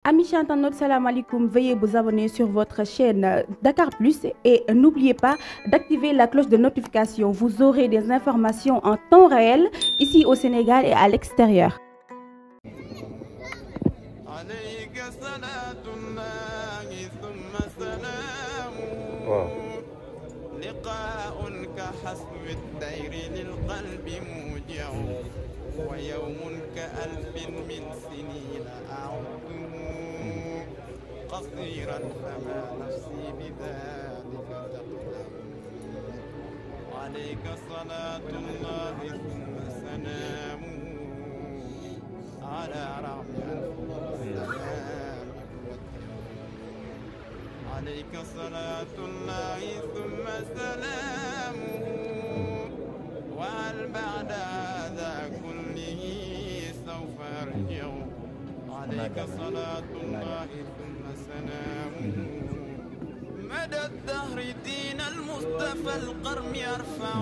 Amis internautes, salam alaikum. Veuillez vous abonner sur votre chaîne Dakar Plus et n'oubliez pas d'activer la cloche de notification. Vous aurez des informations en temps réel ici au Sénégal et à l'extérieur. ويوم كألف من سنين أعده قصيرا فما نفسي بذلك تقلم عليك صلاة الله ثم سلامه على رغم السلام عليك صلاة الله ثم سلامه وهل بعد هذا كله سوف أرجع عليك صلاة الله ثم سلامه مدى الدهر دين المصطفى القرم يرفع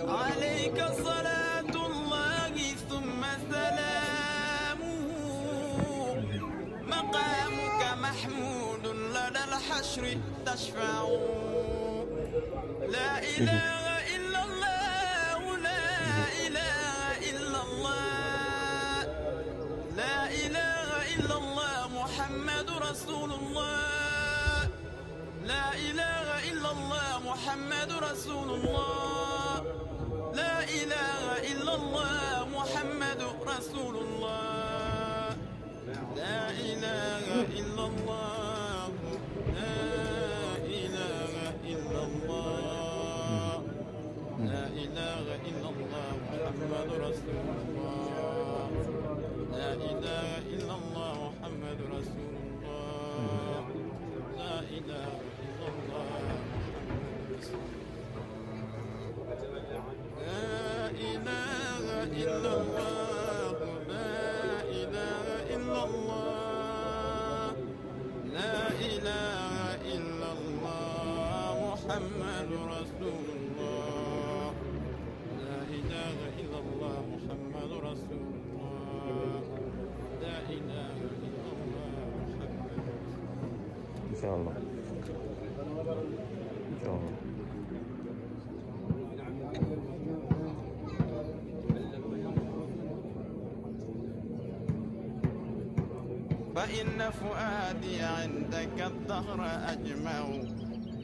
عليك صلاة الله ثم سلامه مقامك محمود لدى الحشر تشفع لا إله إلا الله لا إله إلا الله لا إله إلا الله محمد رسول الله لا إله إلا الله محمد رسول الله لا إله إلا الله محمد رسول الله لا إله إلا الله لا إله إلا الله لا إله إلا الله محمد رسول الله لا إله إلا الله محمد رسول الله لا إله إلا الله لا إله إلا الله لا إله إلا الله لا إله إلا الله محمد رسول الله لا إله إلا الله محمد رسول الله لا إله إلا الله محمد إن شاء الله إن شاء الله فإن فؤادي عندك الدهر أجمع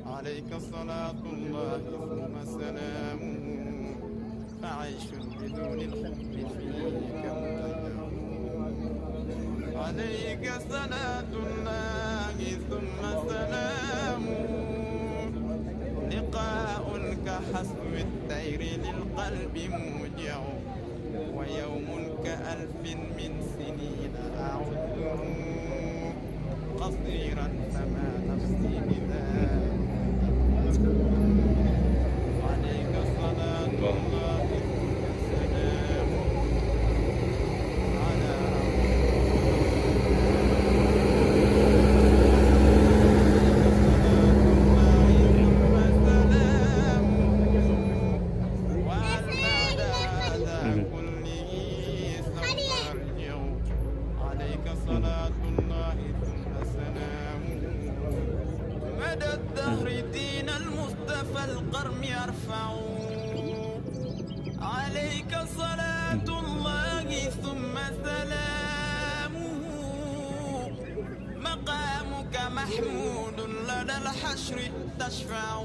عليك صلاة الله ثم سلامه فعيش بدون الحب فيك متجع عليك صلاة الله ثم سلامه لقاء كحسب الطير للقلب موجع ويوم كألف من سنين أعده قصيرا فما نفسي بذلك عليك صلاة الله ثم سلامه على صلاة الله ثم سلامه مدى الدهر دين المصطفى القرم يرفع عليك صلاة الله ثم سلامه مقامك محمود لدى الحشر تشفع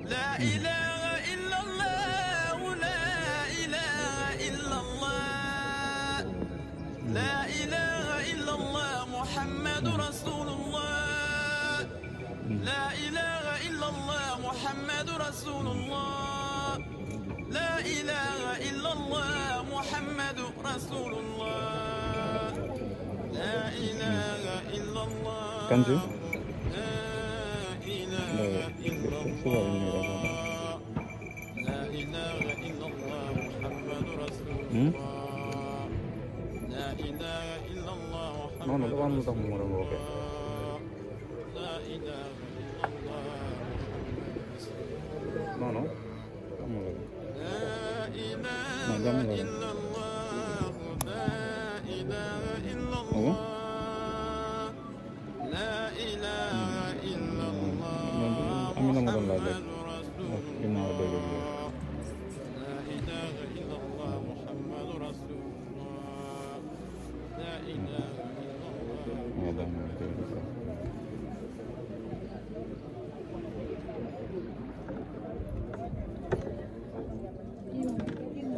لا إله إلا الله لا إله إلا الله لا إله إلا الله محمد رسول الله لا إله إلا الله محمد رسول الله لا إله إلا الله محمد رسول الله لا إله إلا الله kanji لا إله إلا الله لا إله إلا الله محمد رسول الله لا إله إلا الله non non dafa am lu tax mu war a woote لا إله إلا الله non non amul لا إله non jàmm la إلا الله لا إله الله لا إله إلا الله محمد رسول الله لا إله إلا الله محمد رسول الله لا إله إلا الله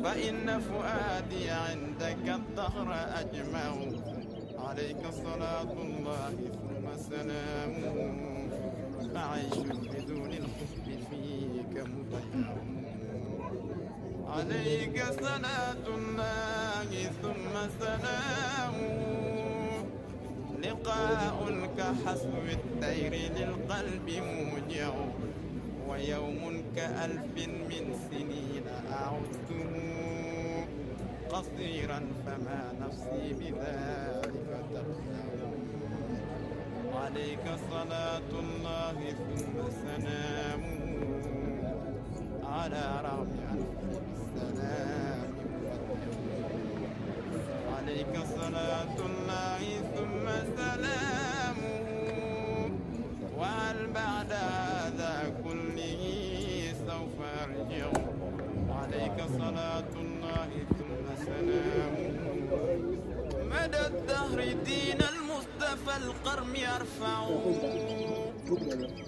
فإن فؤادي عندك الدهر أجمع عليك صلاة الله ثم سلامه فعيش بدون الحب فيك مضيع عليك صلاة الله ثم سلامه لقاء كحسب الطير للقلب موجع ويوم كألف من سنين أعدته قصيرا فما نفسي بذلك تقنع عليك صلاة الله ثم سلامه على رغم أنف السلام عليك صلاة الله ثم سلامه وهل بعد هذا كله سوف أرجع عليك صلاة الله ثم سلامه مدى الدهر دين المصطفى القرم يرفع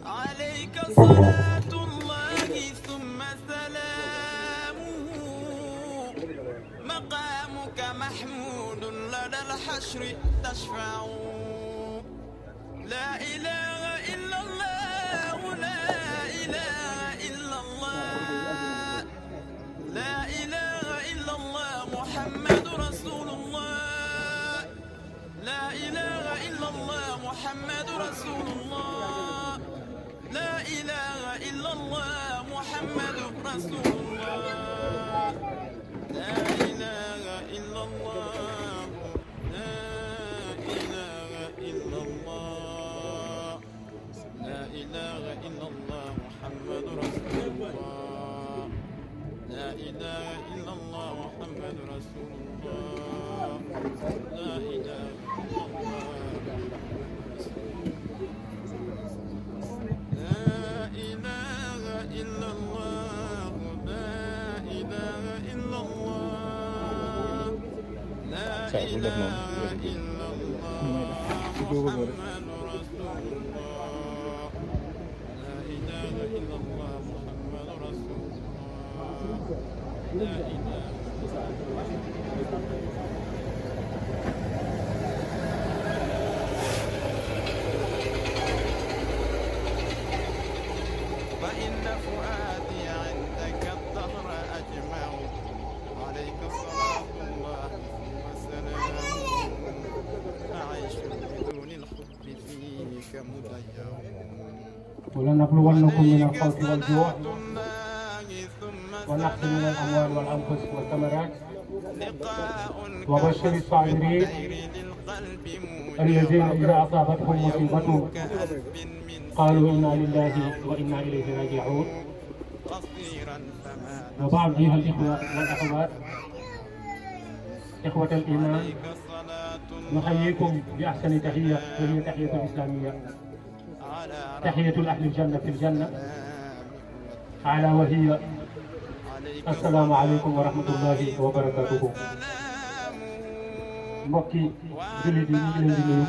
عليك صلاة الله ثم سلامه مقامك محمود لدى الحشر تشفع لا إله إلا الله لا إله إلا الله لا إله إلا الله محمد رسول الله لا إله إلا الله محمد رسول الله لا إله إلا الله محمد رسول الله لا إله إلا الله لا إله إلا الله لا إله إلا الله محمد رسول الله لا إله إلا الله محمد رسول الله لا إله إلا الله لا إله إلا الله لا إله إلا الله لا إله إلا الله محمد رسول الله لا إله إلا الله محمد رسول الله لا إله فإن فؤادي عندك الدهر أجمع عليك صلاة الله ثم سلامه أعيش بدون الحب فيك مضيع ولنبلونكم من الخوف والجوع ونقص من الأموال والأنفس والثمرات وبشر الصابرين الذين إذا أصابتهم مصيبة قالوا إنا لله وإنا إليه راجعون. وبعض أيها الإخوة والأخوات إخوة الإيمان نحييكم بأحسن تحية وهي تحية الإسلامية تحية أهل الجنة في الجنة على وهي السلام عليكم ورحمة الله وبركاته. mbokki jullit yi ñu ngi leen di nuyu.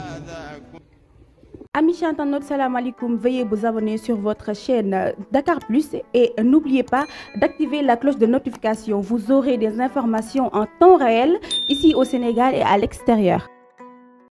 Amis internautes, salam alaikum. Veuillez vous abonner sur votre chaîne Dakar Plus et n'oubliez pas d'activer la cloche de notification. Vous aurez des informations en temps réel ici au Sénégal et à l'extérieur.